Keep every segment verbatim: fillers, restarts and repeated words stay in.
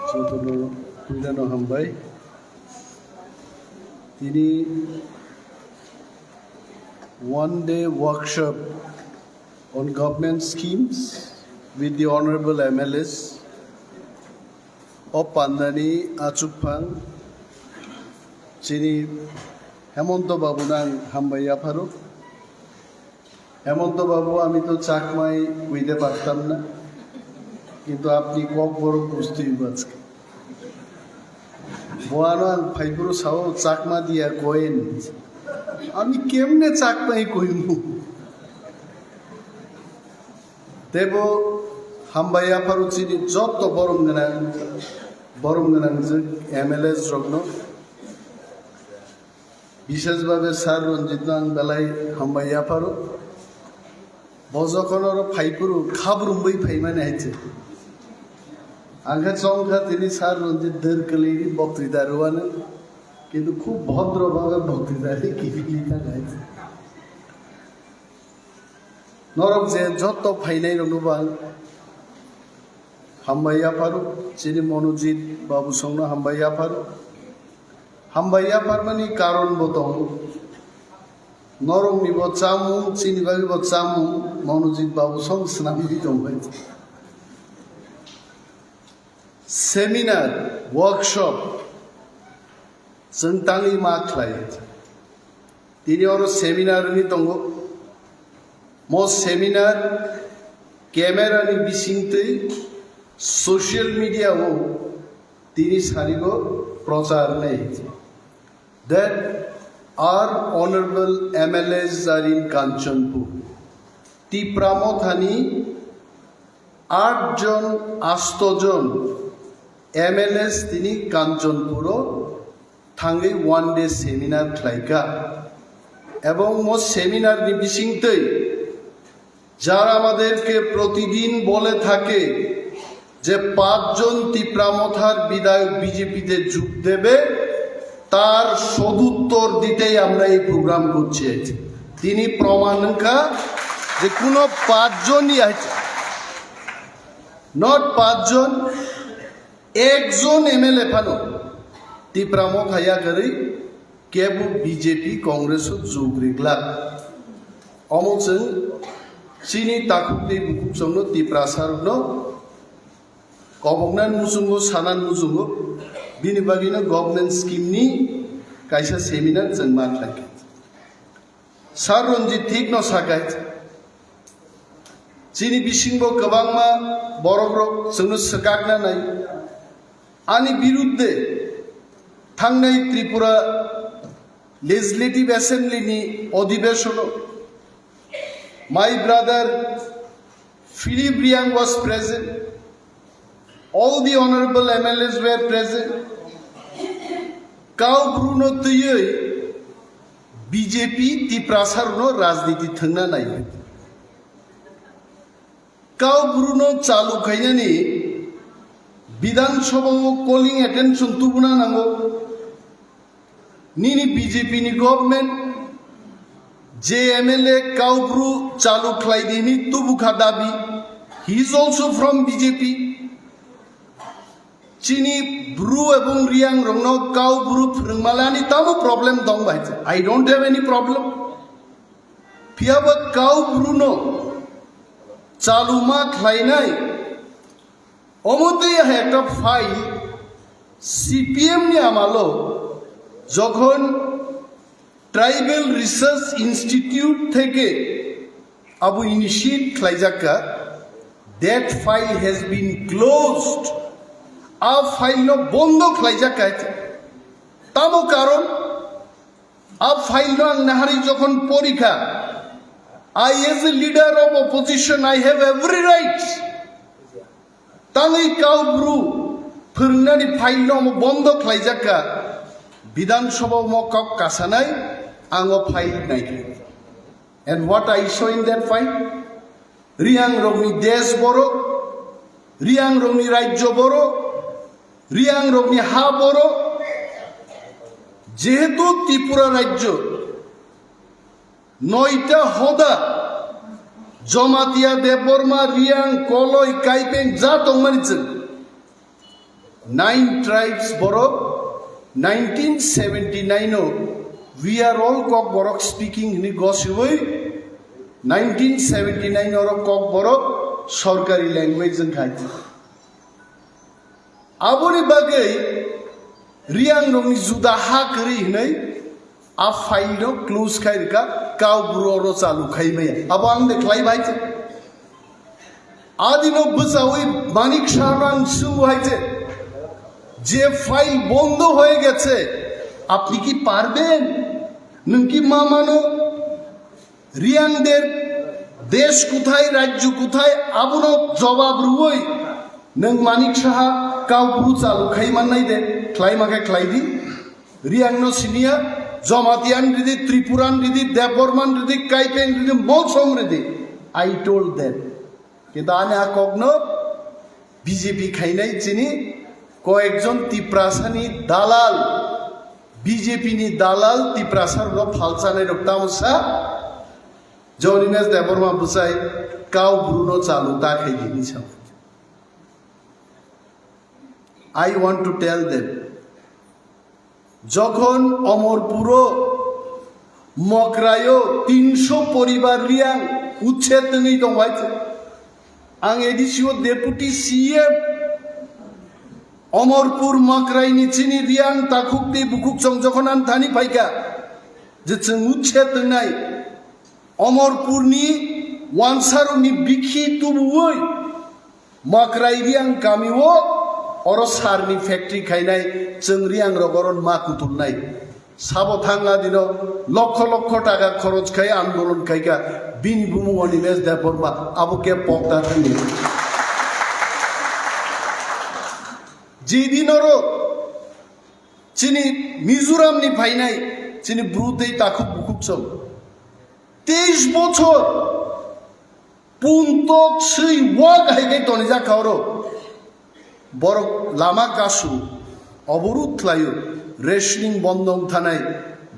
Jotono puilano hambai. Tini one day workshop on government schemes with the honorable M L As. O pandani achukphang chini Hemonto Babu nang hambai yapharo. হেমন্ত বাবু, আমি তো চাকমাই কইতে পারতাম না, কিন্তু আপনি ককবরক বুঝতেই পারছেন। Boano ang phaipuru sao Chakma dia koen. Ami kemne Chakmai koimu? Tebo hambai yapharu chini jotto borom gwnang, borom gwnang je M L As rokno. Bisesbhabe Sir Ranjit no ang belai hambai yapharo. Bo jokhon oro phaiphuru khabrumwi phaimani hai se. Ang khe chongkha tini Sir Ranjit der kwlwi boktwita rwani. Kintu khub bhodro bhabe boktwita ri kibili thang hai se. Norok je jotto phainai rokno bo ang hambai yapharo, chini Monojit Babu songno hambai yapharo. Hambai yapharmani karon bo tongo. Norokni bo chamung, chini bagwi bo chamung, Monojit Babu song swnamwi tongbai. Seminar, workshop, chwng tangwi ma khlai. Tini oro seminar wngwi tongo. Mo seminar camera ni bisingtwi social media o tini sarigo prochar nei. That our honorable M L As are in Kanchanpur. Tipra Mothani aat jon, asto jon M L As tini Kanchanpuro thangwi one day seminar khlaikha. Ebong mo seminar ni bisingtwi যারা আমাদেরকে প্রতিদিন বলে থাকে যে পাঁচজন তিপ্রা মথার বিধায়ক বিজেপিতে যোগ দেবে, তার সদুত্তর দিতেই আমরা এই প্রোগ্রাম করছি। তিনি প্রমাণ হনকা যে কোনো পাঁচজনই আছে, not পাঁচজন, একজন এমএলএ ফানো তিপ্রা মথা ইয়াগারি কেবো বিজেপি কংগ্রেস যোগ রিগলা। অমো চং চিনি তাখুকনি বুকুক চংনো তিপ্রা সারনো কবকনান মুসুঙ্গো সানান মুসুঙ্গো বিনি বাগিনো গভর্নমেন্ট স্কিম নি কাইসা সেমিনার চং মাত লাগে। Sir Ranjit thik no sakai. Chini bisingbo kwbangma borokrok chwngno swkakna nai. Ani birudde thangnai Tripura Legislative Assembly ni odhibeshono my brother Philip Riang was present. All the honorable M L As were present. Kau Bruno twiwi B J P Tiprasa rokno rajniti thwngna nai. Kau Bruno chalu khainani Bidhan Sabha o calling attention tubuna nango. Nini B J P ni government je M L A Kaubru chalu khlai di hini tubu kha dabi. He is also from B J P. Chini Bru ebong Riang rokno Kaubru phwrwngmalani tamo problem dong bai. I don't have any problem. Phiyaba Kaubru no chalu ma khlainai. Omo tei hai ekta file C P M ni amalo jokhon Tribal Research Institute theke abo initiate khlaijakka, that file has been closed. A file no bondo khlaijakka. Tamo karon, a file no ang nahari jokhon porikha, I as a leader of opposition, I have every right. Tangwi Kaubru phwrwngnani file no omo bondo khlaijakka, Bidhan Sabha omo kok kasanai ang o file naikha. And what I saw in that file? Riang rokni desh borok, Riang rokni rajyo borok, Riang rokni ha borok, jehetu Tripura rajyo noita hoda, Jamatia, Debbarma, Riang, Koloi, Kaipeng ja tongmani chwng. Nine tribes borok nineteen seventy nine o "We are all Kokborok speaking" hwnwi gosiwi nineteen seventy nine oro Kokborok sorkari language wngkha. Aboni bagwi Riyangrokni juda ha kwrwi hwnwi a file no close khai rwkha, Kaubru oro chalu khai maya. Abo ang de khlai bai se. Adino bwchawi Manik Saha no ang swngo hai se, "Je file bondo hoye geche, apni ki parben? Nwng ki ma mano?" Riangder desh kuthai, rajyo kuthai, abono jobab rwui nwng Manik Saha Kaubru chalu khai mannai de, khlai ma khe khlai di. Riang no siniya, Jamatia ni ridi, Tripura ni ridi, Debbarma ni ridi, Kaipeng ridi, Molsom ridi. I told them. Kintu ani a kokno B J P khainai chini koyekjon Tiprasani dalal, B J P ni dalal Tiprasa rok phalchanai rok tamo sa, Jonimes Debbarma bwsai Kaubru no chalu ta khai di hinwi sa. I want to tell them, jokhon Omorpuro, Mokraio tinsho poribar Riang uchched wngwi tong bai, ang A D C o deputy C M, Omorpur Mokraini chini Riang takhuk tei bukhuk chong jokhon ang thani phaikha je chwng uchched wngnai, Omorpurni wansarokni bikhi tubuwi Makrai Riang kamio oro sarni factory khainai, chwng Riang rok oro ma kutulnai. Sabo thangna dino lokho lokho taka khoroj khai andolon khaika, bini bumung Animesh Debbarma, abo khe pokda thani. Jidin oro chini Mizoram ni phainai, chini bru tei takhuk bukhuk chwng teis bochor puntok swi wak hai khe tonijak kha oro. Borok lama kasu, oborud khlaio, rationing bondo wng thanai,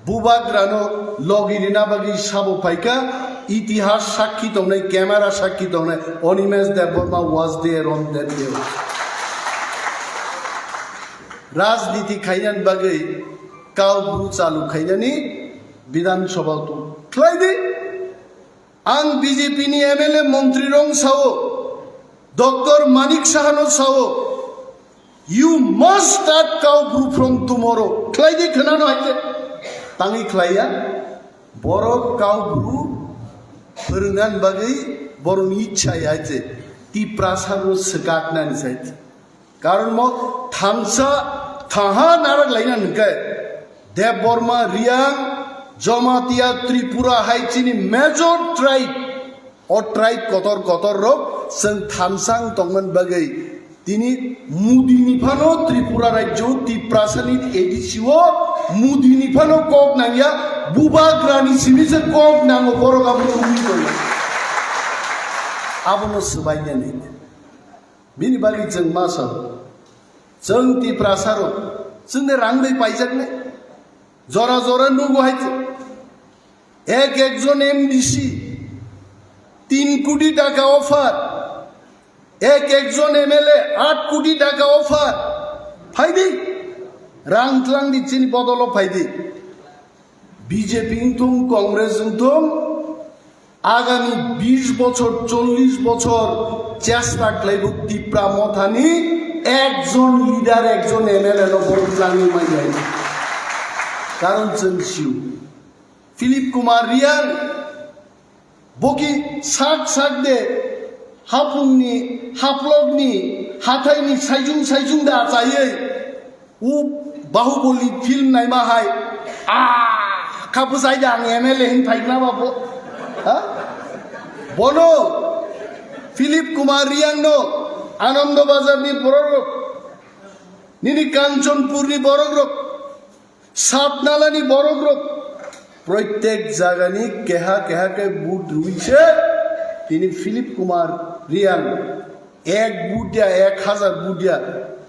bubagrano logi rina bagwi sabo phaikha, itihas sakki tongnai, camera sakki tongnai, Animesh Debbarma was there on that day. Rajniti khainani bagwi Kaubru chalu khainani Bidhan Sabha tu khlai di. Ang B J P ni M L A montri rok sao, Doctor Manik Saha no sao, "You must start Kaubru from tomorrow." Khlai di khwnano hai khe. Tangwi khlaiya. Borok Kaubru phwrwngna bagwi borokni ichha ya je Tiprasa no swkaknani sai. Karon mo thansa thaha narak laina nungkhe Debbarma, Riang, Jamatia, Tripura hai chini major tribe, o tribe kotor kotor rok chwng thansang tongmani bagwi tini Modi ni phano Tripura rajyo Tiprasani A D C o Modi ni phano kok nangya, bubagrani simi se kok nango, borok abo tubui tongo. Abono swbainani. Bini bagwi chwng ma sao, chwng Tiprasa rok, chwngni rang bai paijaknai. Jora jora nugo hai chwng. Ek ekjon M D C tin koti taka offer, ek ekjon M L A aat koti taka offer. Phaidi, rang tlang di chini bodolo phaidi. B J P wngthung, Congress wngthung, agami bish bochor, chollish bochor chesta khlaibo Tipra Mothani ekjon leader, ekjon M L A no borok tlangwi manya. Karon chwng sio. Philip Kumar Riang, boki sak sak de, hapungni, haplokni, hathaini saijung saijung da achaiwi, u Bahubali film naima hai, ah, kha bwsai da ang M L A hin phaikna ba bo, ha? Bono, Philip Kumar Riang no, Anando Bazar ni borok rok, nini Kanchanpur ni borok rok, Satnalani borok rok proitek jagani keha keha khe vote rwi se tini Philip Kumar Riang ek vote ya, ek hazar vote ya,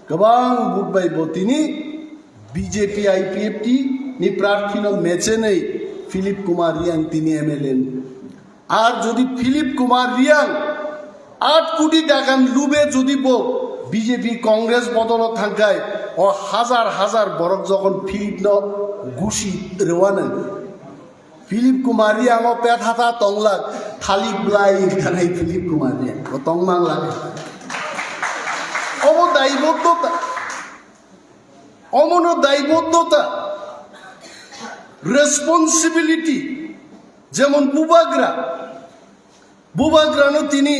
kwbang vote bai bo tini B J P I P F T ni prarthi no mechenwi Philip Kumar Riang tini M L A. Ar jodi Philip Kumar Riang aat koti taka lube jodi bo B J P Congress bodolo thangkai o hazar hazar borok jokon Philip no gusi rwano. Philip Kumar Reang o pet hata tonglak thalik blai thanai Philip Kumar Reang o tongmanglak. Obo daiboddota, omono daiboddota, responsibility, jemon bubagra, Bubagrano tini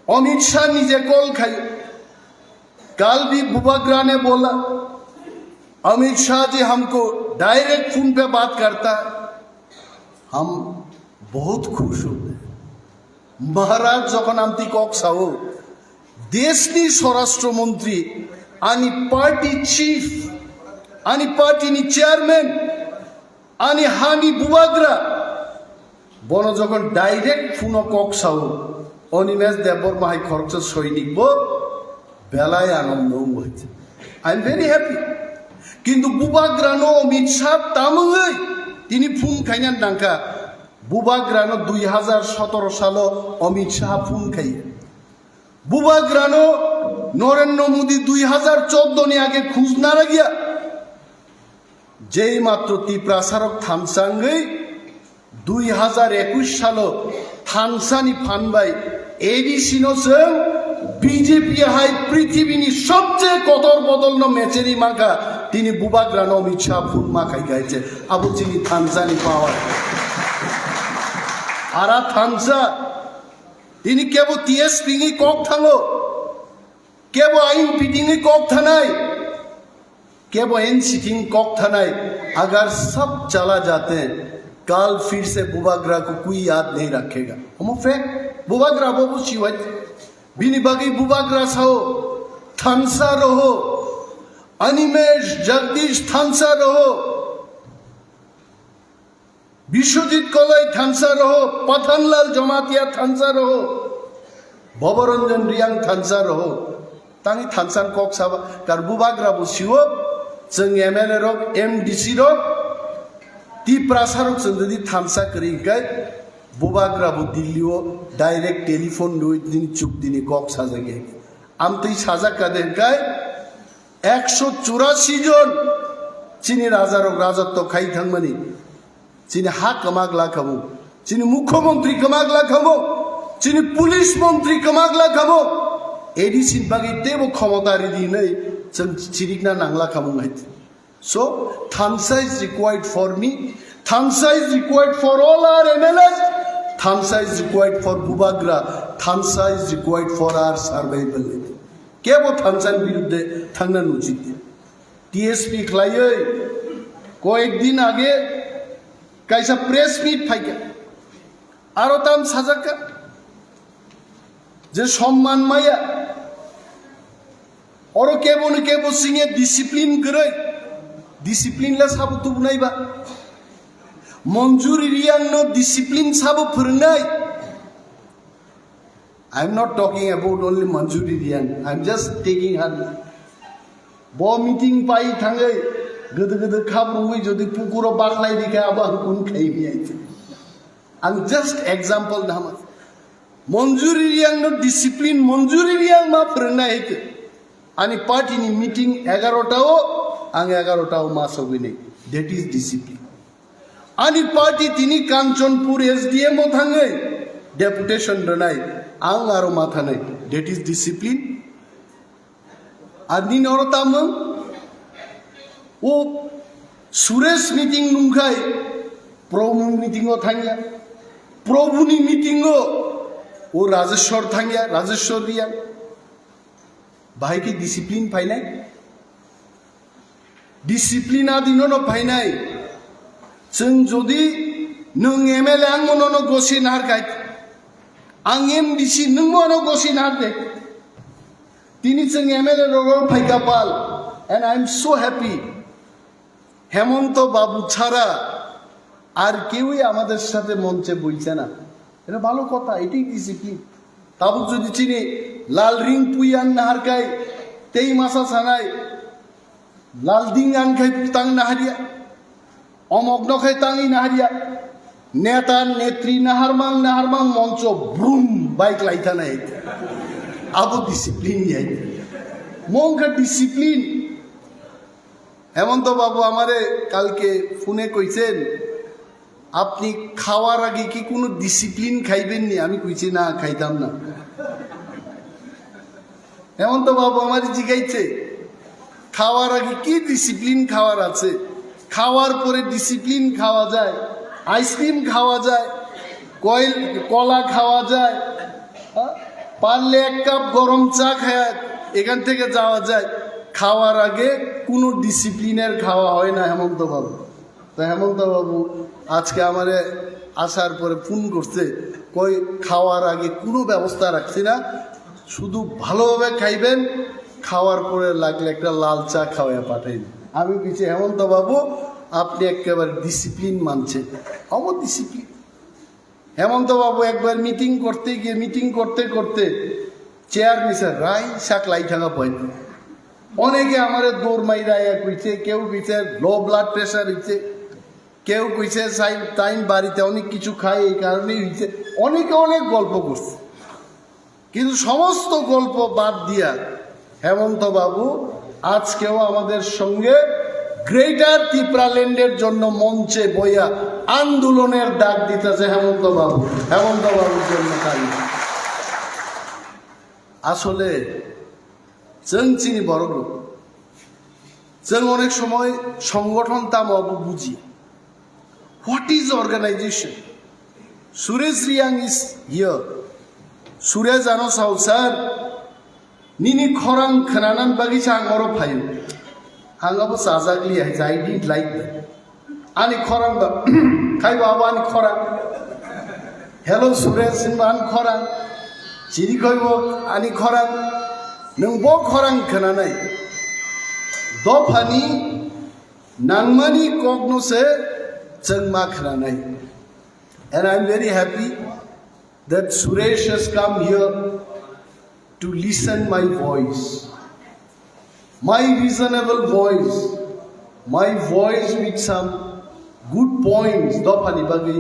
Amit Shah nije call khai, "कल भी बुबाग्रा ने बोला, अमित शाह जी हमको direct phone पे बात करता है, हम बहुत खुश होते हैं।" Maharaj jokhon amtwi kok sao, deshni swarashtra montri, ani party chief, ani party ni chairman, ani hani bubagra, bono jokhon direct phuno kok sao, Animesh Debbarma hai khoroksa soinik bo belai anando wngwi. I am very happy. Kintu bubagrano Amit Shah tamungwi tini phone khaina nangkha. Bubagrano dui hazar sotoro salo Amit Shah phone khaiya. Bubagrano Narendra Modi dui hazar chordo ni age khujna ragya. Jei matro Tiprasarok thansa wngwi dui hazar ekush salo thansani phan bai A D C no chwng B J P hai prithibini sobche kotor bodol no mecheri mankha, tini bubagrano Amit Shah phone ma khai khai se, abo chini thansani power. Ara thansa, tini kebo T S P ni kok thango, kebo ain piting ni kok thanai, kebo N C T ni kok thanai, agar sab chala jate, kal phir se bubagra ko koi yaad nahi rakhega. Omo fact, bubagra bo buchi wai. Bini bagwi bubagra sao, thansa roho, Animesh Jagdish thansa roho. Biswajit Kolai thansa roho, Pathanlal Jamatia thansa roho, Bhabaranjan Reang thansa roho. Tangwi thansa kok saba, kar bubagra bo siwo, chwng M L A rok, M D C rok, Tiprasa rok chwng jodi thansa kwrwi hwnkhe, bubagra bo Delhi o direct telephone rwi nini chukti ni kok sajagya. Amtwi sajak kha de hwnkhe, ekso churasi jon chini rajarok rajotwo khai thangmani. Chini ha kwma glak khamu, chini mukhyamantri kwma glak khamu, chini police mantri kwma glak khamu, A D C ni bagwi teibo khomota ridi hinwi chwng chirikna nangla khamu hai. So, thansa is required for me, thansa is required for all our M L As, thansa is required for Bubagra, thansa is required for our survival. Kebo thansa ni birudde thangna nuchit. T S P khlaiwi koyek din age kaisa press meet phaikha. Aro tam sajakka je somman maya. Oro kebo ni kebo singye discipline kwrwi. Discipline le sabo tubunai ba? Manjuri Reang no discipline sabo phwrwngnai? I am not talking about only Manjuri Reang. I am just taking her. Bo meeting pai thangwi gede gede khap rwwi jodi pukuro bakhlai dikha abo ang kun khai mi ai. Ang just example dama. Manjuri Reang no discipline, Manjuri Reang ma phwrwngnai hai khe. Ani party ni meeting egarota o, ang egarota o ma sogwi nai. That is discipline. Ani party tini Kanchanpur S D M o thangwi deputation rwnai, ang aro ma thanai. That is discipline. Ar nini oro tamung? O Suresh meeting nungkhai, Prabhu meeting o thangya. Prabhu ni meeting o, o Rajeshwar thangya, Rajeshwar Reang. Bahai khe discipline phainai? Discipline adi nono phainai. Chwng jodi nwng M L A ang nono gosi nahar khai, ang M D C nwng bono gosi nahar de. Tini chwng M L A rogo phaikha pal, and I am so happy. হেমন্ত বাবু ছাড়া আর কেউই আমাদের সাথে মঞ্চে বইছে না। এটা ভালো কথা, এটাই discipline. Tabuk jodi chini Lalring Puyan naharkai, tei masa sanai, Lalding Angkhai tang naharya, Omok nokhai tangwi naharya, neta netri naharmang naharmang moncho brum bike lai thanai. Abo discipline ni hai. মন কা ডিসিপ্লিন। হেমন্ত বাবু আমারে কালকে ফোনে কইছেন, "আপনি খাওয়ার আগে কি কোনো ডিসিপ্লিন খাইবেন নি?" আমি কইছি, "না, খাইতাম না।" হেমন্ত বাবু আমারে জিগাইছে, "খাওয়ার আগে কি ডিসিপ্লিন খাওয়ার আছে? খাওয়ার পরে ডিসিপ্লিন খাওয়া যায়, আইসক্রিম খাওয়া যায়, কয়েল, কলা খাওয়া যায়, হ্যাঁ? পারলে এক কাপ গরম চা খায়, এখান থেকে যাওয়া যায়। খাওয়ার আগে কোনো ডিসিপ্লিনের খাওয়া হয় না, হেমন্ত বাবু।" তো হেমন্ত বাবু আজকে আমারে আসার পরে ফোন করছে, কই, "খাওয়ার আগে কোনো ব্যবস্থা রাখছি না, শুধু ভালোভাবে খাইবেন, খাওয়ার পরে লাগলে একটা লাল চা খাওয়াইয়া পাঠাইন।" আমি বলছি, "হেমন্ত বাবু, আপনি একেবারে ডিসিপ্লিন মানছেন।" Of discipline. হেমন্ত বাবু একবার মিটিং করতে গিয়ে, মিটিং করতে করতে চেয়ার নিচে রাই সাকলাই থাকা পাইনি। অনেকে আমারে দৌড় মাইরা আয়া কইছে, কেউ কইছে লো ব্লাড প্রেশার হইছে, কেউ কইছে সাইন তাইন বাড়িতে অনেক কিছু খায়, এই কারণেই হইছে। অনেকে অনেক গল্প করছে, কিন্তু সমস্ত গল্প বাদ দিয়া হেমন্ত বাবু আজকেও আমাদের সঙ্গে গ্রেটার ত্রিপুরাল্যান্ডের জন্য মঞ্চে বইয়া আন্দোলনের ডাক দিতেছে হেমন্ত বাবু। হেমন্ত বাবুর জন্য তাই আসলে চং চিনি বড় লোক। চং অনেক সময় সংগঠন তাম অবু বুঝি। What is organization? Suresh Reang is here. Suresh ano sao, "Sir, nini khorang khnanan bagi sa ang oro phayu." Ang abo sajak liya, I didn't like that. Ani khorang ba, khai ba abo ani khorang. "Hello Suresh, nini ani khorang." Chini khoi bo ani khorang. Nung bo khorang khnanai. Dophani nangmani kokno se chwng ma khnanai. And I'm very happy that Suresh has come here to listen my voice. My reasonable voice, my voice with some good points, dophani bagwi,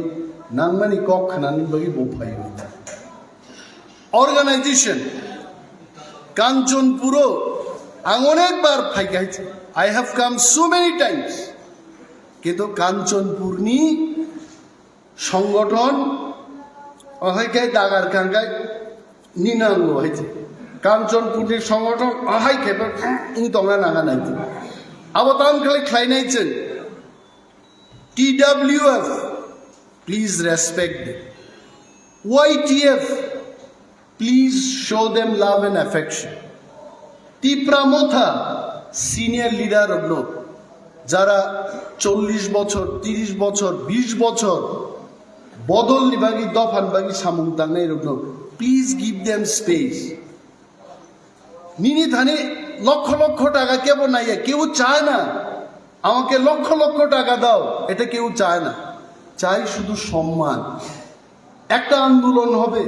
nangmani kok khnani bagwi bo phaio. Organization, Kanchanpuro ang onekbar phaikha, I have come so many times. Kintu Kanchanpurni সংগঠন ohai khe dagar kangkai ninango hai se. Kanchanpurni সংগঠন ohai khe ing tongna nanga nai se. Abo tam khlai khlainai chwng. T W F, please respect them. Y T F, please show them love and affection. Tipra Motha senior leader rokno, jara chollish bochor, tirish bochor, bish bochor bodol ni bagwi, dophan bagwi samung tangnai rokno, please give them space. Nini thani lakh লক্ষ টাকা কেউ নাই, কেউ চায় না আমাকে লক্ষ লক্ষ টাকা দাও, এটা কেউ চায় না, চাই শুধু সম্মান। একটা আন্দোলন হবে,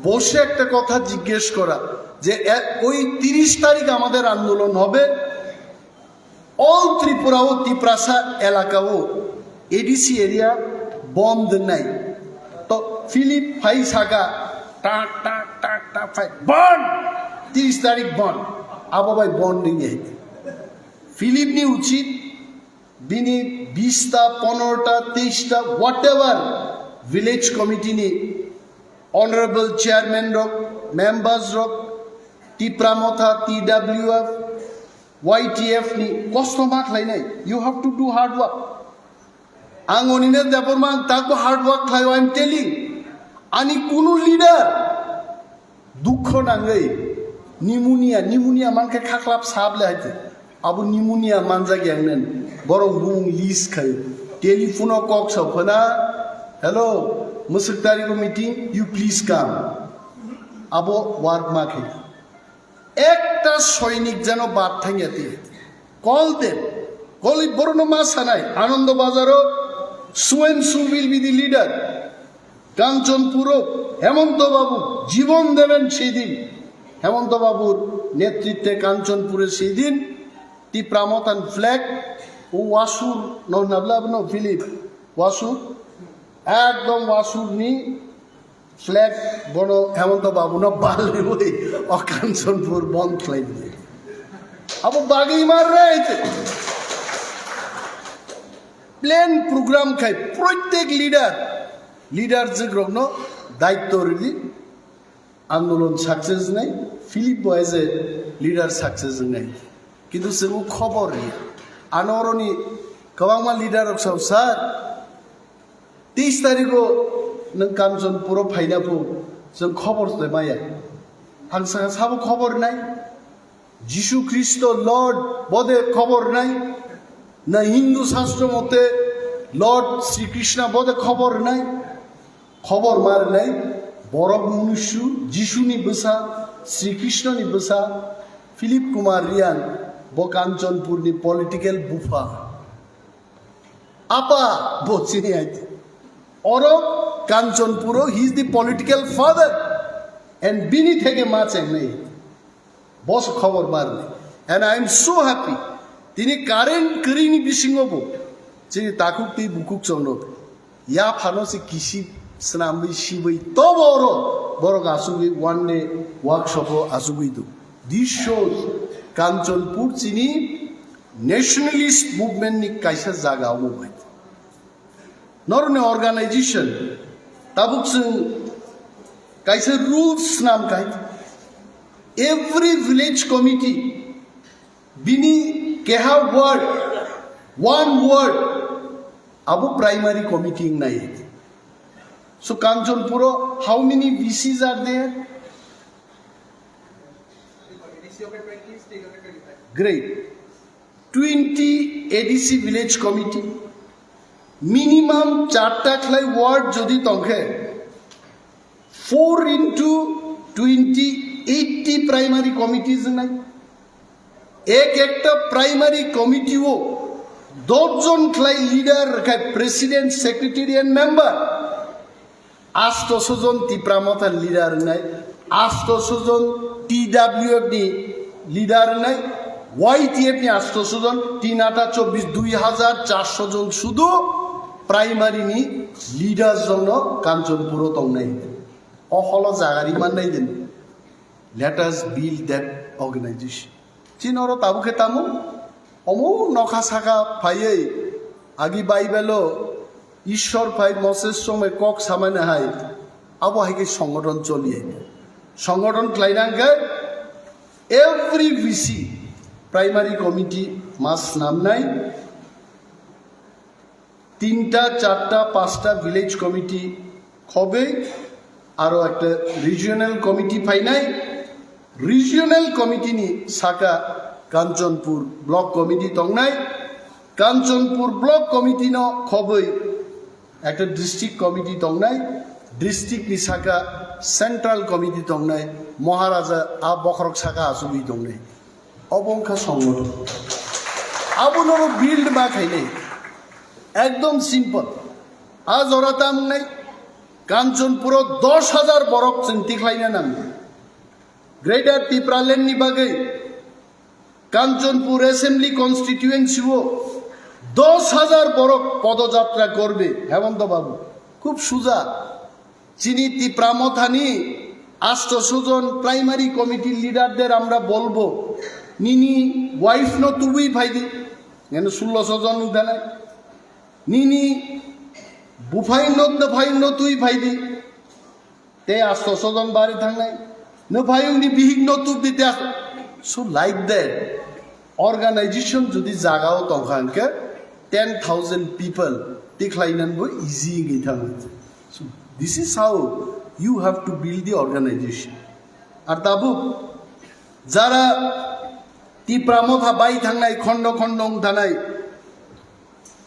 বসে একটা কথা জিজ্ঞেস করা যে এ-, ওই তিরিশ তারিখ আমাদের আন্দোলন হবে, অল ত্রিপুরা ও তিপ্রাসা এলাকা ও এডিসি এরিয়া বন্ধ নাই। তো ফিলিপ ফাই সাকা টাক টাক টাক টাক ফাই বন্ধ, তিরিশ তারিখ বন্ধ, আবো ভাই বন্ধ নেই। ফিলিপ নি উচিত bini bista, ponorota, teista, whatever village committee ni honorable chairman rok, members rok, Tipra Motha, T W F, Y T F ni kosto ma khlainai. You have to do hard work. Ang onine Debbarma ang takbo hard work khlaio, I am telling. Ani kunu leader dukho nangwi pneumonia, pneumonia mankhe khaklap sable haite. Abo pneumonia manjak yang nen. Borok bung list khai. Telephone o kok sa phana, "Hello, mwswk tarigo meeting, you please come." Abo work ma khe. Ekta soinik jeno bad thangya tiya. Call them. Call it, borokno ma sanai. Anando Bazaro, so and so will be the leader. Kanchanpuro Hemanta Babu jibon deben seidin. Hemanta Babur netritwe Kanchanpure seidin Tipra Mothan flag o wasur no nabla no Philip wasur ekdom wasur ni flag bono Hemanta Babuno bal riwi o Kanchanpur bond khlai di. Abo bagwi mar rai te. Plan program khai protek leader, leader jikrokno daitto ridi. Andolon success nai, Philip bo as a leader success nai. Kintu chwng khobor ri. Ano oroni kwbangma leader rok sao, "Sir, teis tarikh o nwng Kanchanpur o phaina phu, chwng khobor se maya." Ang saka sabo khobor nai. Jisu Khristo Lord bode khobor nai. Na Hindu Shastra mote Lord Sri Krishna bode khobor nai. Khobor ma rwnai, borok mnusu, Jisuni bwsa, Sri Krishnoni bwsa, Philip Kumar Reang, bo Kanchanpurni political bupha. Apa, bo chini aiti. Oro Kanchanpuro, he is the political father. And bini theke ma chengnai. Boss khobor barni. And I am so happy. Tini current kwrwini bisingo bo chini takhuk tei bukhuk chwngno yaphano se kisi swnamwi sibwi tobo oro borok achugwi one day workshop o achugwi do. This shows Kanchanpur chini nationalist movement ni kaisa jaga omo bai. Noroni organization tabuk chwng kaisa rules swnam khai. Every village committee bini keha ward, one ward abo primary committee wngnai. So Kanchanpuro how many V Cs are there? Great. Twenty A D C village committee, minimum charta khlai ward jodi tongkhe, four into twenty, eighty primary committees wngnai. Ek ekta primary committee o dos jon khlai leader khai president, secretary and member. Astoso jon Tipra Motha ni leader wngnai, astoso jon T W F ni leader wngnai, Y T F ni astoso jon, tin atta chobbish, dui hajar charso jon sudu primary ni leaders rokno Kanchanpuro tongnai. O holo jaga ri mannai din. Let us build that organization. Chini oro tabuk khe tamo? Omo nokha saka phaiwi agi Bible o Ishwar phai Moses songbai kok samani hai, abo hai khe songothon choliya. Songothon khlaina hwnkhe every V C primary committee mas namnai. Tinta, charta, pasta village committee khobwi aro ekta regional committee phainai. Regional committee ni saka Kanchanpur block committee tongnai. Kanchanpur block committee no khobwi ekta district committee tongnai. District ni saka central committee tongnai. Maharaja a bokhorok saka achugwi tongnai. Obo wngkha songothon. Abono build ma khainai. Ekdom simple. A jora tam wngnai, Kanchanpuro dos hajar borok chwng tikhlaina nango. Greater Tipraland ni bagwi Kanchanpur Assembly Constituency o dos hajar borok podojatra korbe, Hemanta Babu. Khub suja. Chini Tipra Mothani astoso jon primary committee leader der amra bolbo, nini wife no tubui phaidi, neno sulloso jon wngtanai, nini buphai no, naphai no tui phaidi, te astoso jon bari thangnai, naphai wngni bihik no tubdi te asto-, so like that. Organization jodi jagao tongkha hwnkhe ten thousand people tikhlainanbo easy wngwi thango. So this is how you have to build the organization. Ar tabuk jara Tipra Motha bai thangnai, khondo khondo wng thanai,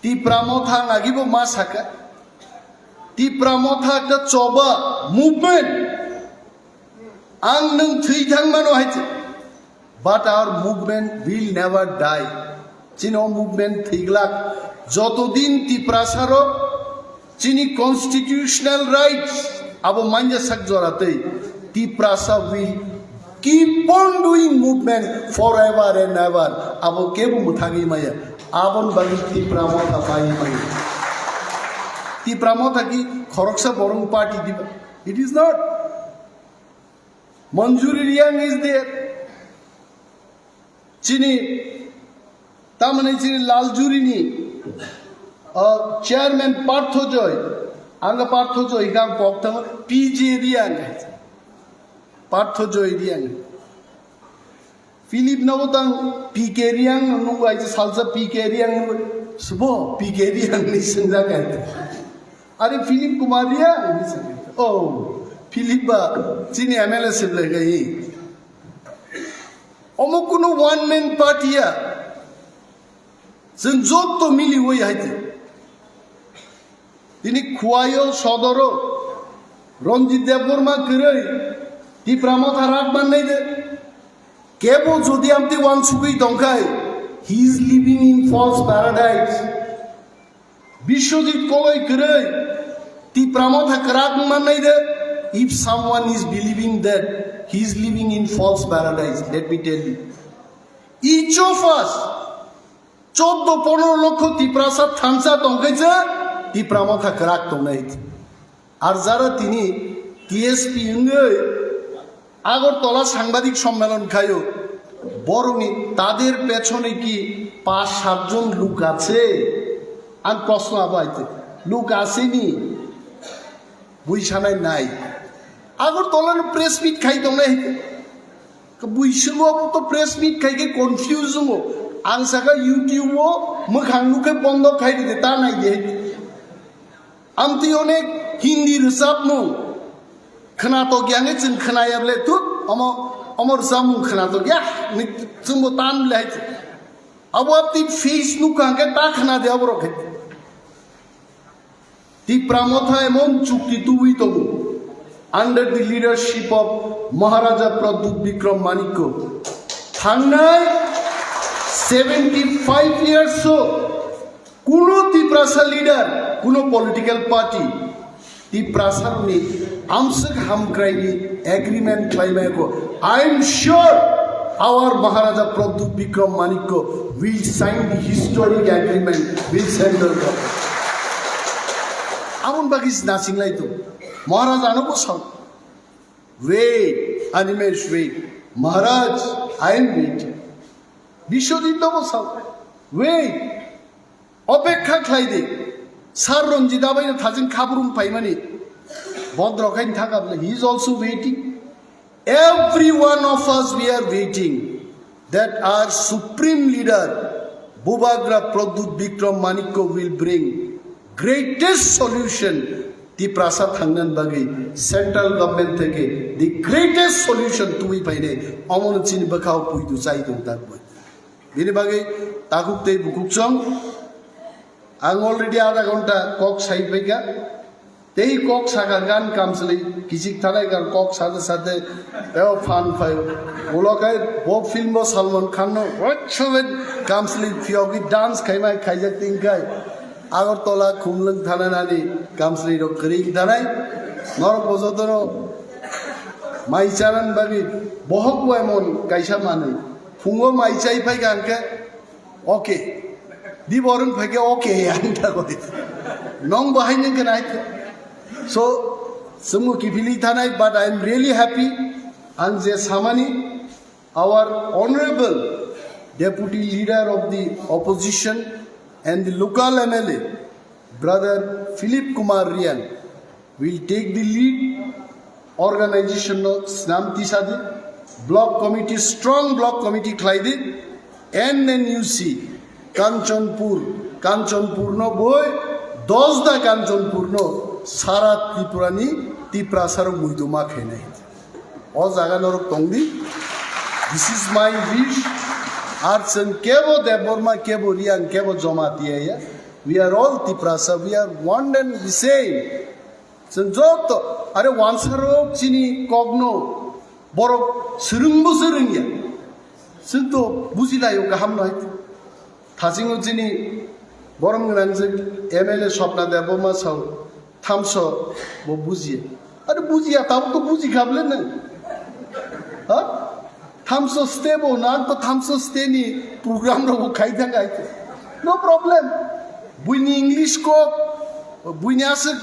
Tipra Motha ang agibo ma saka, Tipra Motha ekta choba movement. Ang nwng thwi thang mano hai se. But our movement will never die. Chini o movement thwiglak. Joto din Tiprasa rok chini constitutional rights abo manya sak jora tei Tiprasa will keep on doing movement forever and ever. Abo kebo mwthagwi maya. Abon bagwi Tipra Motha pai maya. Tipra Motha ki khoroksa borong party diba? It is not. Manjuri Reang is there. Chini, tamani chini Laljuri ni, uh, chairman Partho Joy, anga Partho Joy kang kok tang P J Riang, Partho Joy Riang. Philip no tang P K Riang nung ai salsa P K Riang subo P K Riang ni sinja kai. Are Philip Kumar Riang ni sinja. Oh, Philip ba chini M L A sib le gai. Omo kuno one man party ya. Chwng jotto mili oi hai te. Tini Khuaio sodoro Ranjit Debbarma kwrwi Tipra Motha rak mannai de. Kebo jodi amtwi wansugwi tongkhai, he is living in false paradise. Biswajit Koloi kwrwi Tipra Motha kwrak mannai de. If someone is believing that, he is living in false paradise, let me tell you. Each of us, choddo ponoro lokho Tiprasa thansa tongkhe je Tipra Motha kwrak tongnai. Ar jara tini T S P wngwi Agartala sangbadik sommelon khaio, borokni tader pechone ki panch sat jon luk ache? Ang proshno abo aite, luk ache ni? Bui sanai nai. Agartala no press meet khai tongnai. Bui swngo abo to press meet khai khe confuse wngo. Ang saka YouTube o mwkhang nukhe bondo khai ride ta nai de. Amtwi onek Hindi rwchapmung khwnatok ya hwnkhe chwng khwnaya ble thut, omo, omo rwchapmung khwnatok ya hwnwi chwngbo tan ble hai. Abo amtwi face nukha hwnkhe ta khwna de aborok hai. Tipra Motha emon chukti tubui tongo under the leadership of Maharaja Pradyut Bikram Manikya. Thangnai seventy five years o kuno Tiprasa leader, kuno political party, Tiprasa ni amswk hamkrai ni agreement khlaimai ko. I am sure our Maharaja Pradyut Bikram Manikya will sign the historic agreement with central government. Amon bagis nasing lai to. Maharaja no ko sam. Wait, Animesh, wait. Maharaj, I am waiting. Biswajit no ko sam. Wait. Opekha khlai di. Sir Ranjit abai no thajin khabrung paimani. Bodro khain thaka bole. He is also waiting. Every one of us, we are waiting that our supreme leader, Bubagra Pradyut Bikram Manikya, will bring greatest solution. Tiprasa thangnan bagwi central government theke the greatest solution tubui paine omono chini bwkhao puidu chai tong tak boi. Bini bagwi takhuk tei bukhuk chwng ang already adha ghonta kok sai phaikha. Tei kok saka gan kamchwlwi kichik thanai gan kok sate sate teo phan phai. Ulo kai bo film bo Salman Khan no rochobet kamchwlwi phiyogwi dance khaimai khaijak tingkai. Agartala khumlwng thana nani kamchwlwi rok kwrwi thanai. Norok bo jotono mai chanan bagwi bohok bo emon kaisa manwi. Phungo mai chai phai kha hwnkhe, okay. Di borong phai khe, okay, ang ta koi. Nong bahai nang khe nai khe. So, chwngno kiphilwi thanai, but I am really happy. Ang je samani, our honorable deputy leader of the opposition and the local M L A, brother Philip Kumar Riang, will take the lead. Organization no snam tisadi, block committee, strong block committee khlaidi, N N U C Kanchanpur, Kanchanpur no boi dosda Kanchanpur no sara Tripura ni Tiprasa rok muiduma khainai. O jaga norok tongdi. This is my wish. Ar chwng kebo Debbarma, kebo Riang, kebo Jamatia ya. We are all Tiprasa. We are one and the same. Chwng joto, are wansarok chini kokno borok swrwngbo swrwngya. Chwng to bujilaio kaham no hai. Thachingo chini borom gwnangjwk M L A Swapna Debbarma sao, thamso bo bujiya. Are bujiya, tabuk to bujikha bole nwng. Ha? Thamso stay bo, nang to thamso stay ni program rok bo khai thang hai. No problem. Buini English kok, buini aswk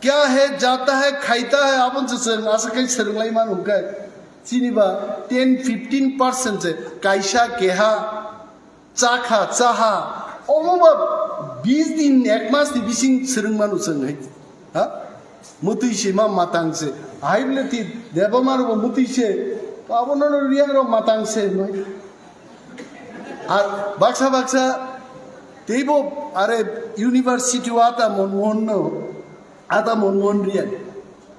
kya hai, jata hai, khaita hai, abon se chwng aswk khai swrwng lai mano hwnkhe. Chini ba ten fifteen percent se kaisa keha chakha chaha omo ba bis din ek mas ni bising swrwng manu chwng hai. Ha? Mutwi se ma matang se. Hai bole ti debamar bo mutwi se. Abo no no riang ro matang se noi. Ar baksa baksa teibo are university wata mon mon no. Ada Monmohan Riyan.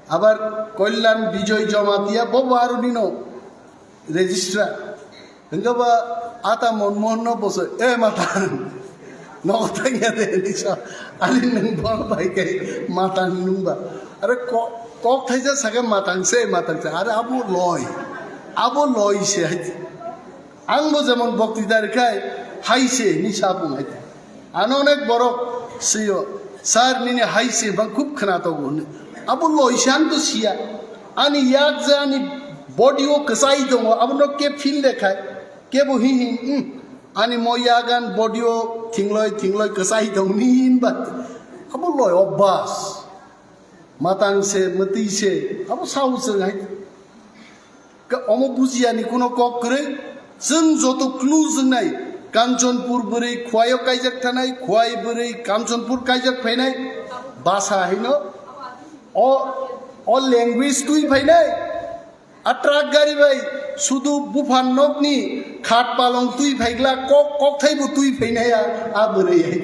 Abar Kalyan Bijoy Jamatia bo bo aro nino registrar. Hingke ba ata Monmohan no boso e matan. Nogo tanya de nisa. Ali nang bol bai kai matan nung ba. Are ko-, kok thaisa sake matang se matang se. Are abo loi. Abo loi se hai. Ang bo jemon boktita rwkhai, hai se hwnwi sa bung hai. Ano onek borok swi-o, "Sir, nini hai se bang khub khwnatok," hwnwi. Abo loisa ang to siya. Ani yak je ani body o kwchai tongo, abono ke feel de khai, kebo hi hi, "Hmm, ani mo yak an body o thingloi thingloi kwchai tong," hwnwi hin ba. Abo loi obas. Matang se, mwtwi se, abo sao chwng hai. Ka-, omo bujiya ni kuno kok kwrwi, chwng joto clue chwng nai, Kanchanpur bwrwi Khwai o kaijak thanai, Khwai bwrwi Kanchanpur kaijak phainai, basa haino, o, o language twi phainai, a truck gari bai sudu buphan nokni khat palong twi phaigla kok, kok thai bo twi phainai a, a bwrwi hai,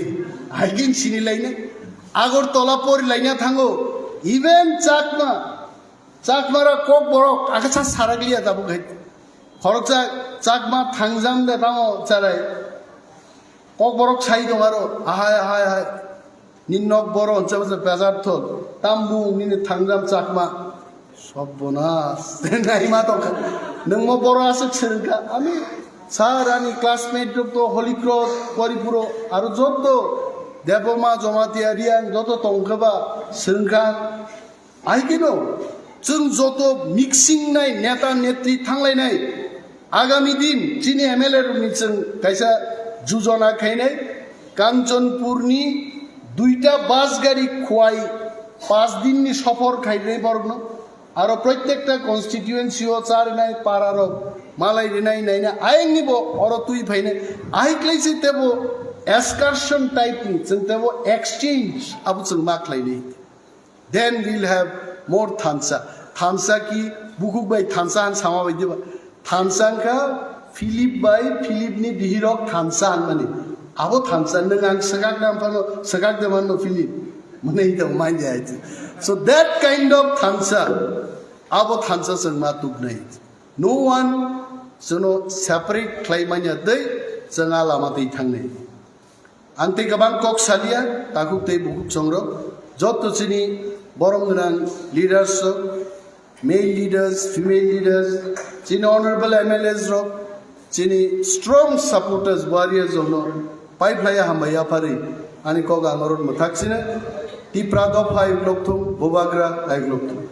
hai gin sini lainai, Agartala pori laina thango, even Chakma, Chakmara kok borok akasa sarak liya tabuk hai. Khoroksa Chakma thangjam de tamo charai. Kok borok sai tong aro, ahai, ahai, ahai. Nin nok boro oncha basa bazar thol. Tambu nini thangjam Chakma. Sobbonas. Naima tongkha. Nwng mo boro aswk swrwngkha. Ami sir ani classmate rok to Holy Cross, Koripuro, aro joto Debbarma, Jamatia, Riang joto tongkha ba swrwngkha. Ahikeno, chwng joto mixing nai neta netri thanglainai. Agami din chini M L A rokni chwng kaisa jujona khainai. Kanchanpurni duita bus gari Khwai pas dinni sophor khainai borokno. Aro protekta constituency o charinai para rok malai rinai naina ayangni bo oro twi phainai. Ahikhlai se tebo excursion type ni chwng tebo exchange abo chwng ma khlainai. Then we'll have more thansa. Thansa ki bukhuk bai thansa han sama bai diba. Thansa wngkha Philip bai Philip ni bihirok thansa hanmani. Abo thansa nwng ang swkak nam phano swkak de manno Philip. Mane ito manya ito. So that kind of thansa. Abo thansa chwng ma tuknai. No one chwngno separate khlai manya tei chwng a lama tei thangnai. Ang tei kwbang kok salia, takhuk tei bukhuk songrok, joto chini borom gwnang leaders rok, male leaders, female leaders, chini honorable M L As rok, chini strong supporters, warriors rokno pai phlaiya hambai yapharwi ani kok ang oro mwthak sino, Tipra dopha ayuk lokthung, Bubagra ayuk lokthung.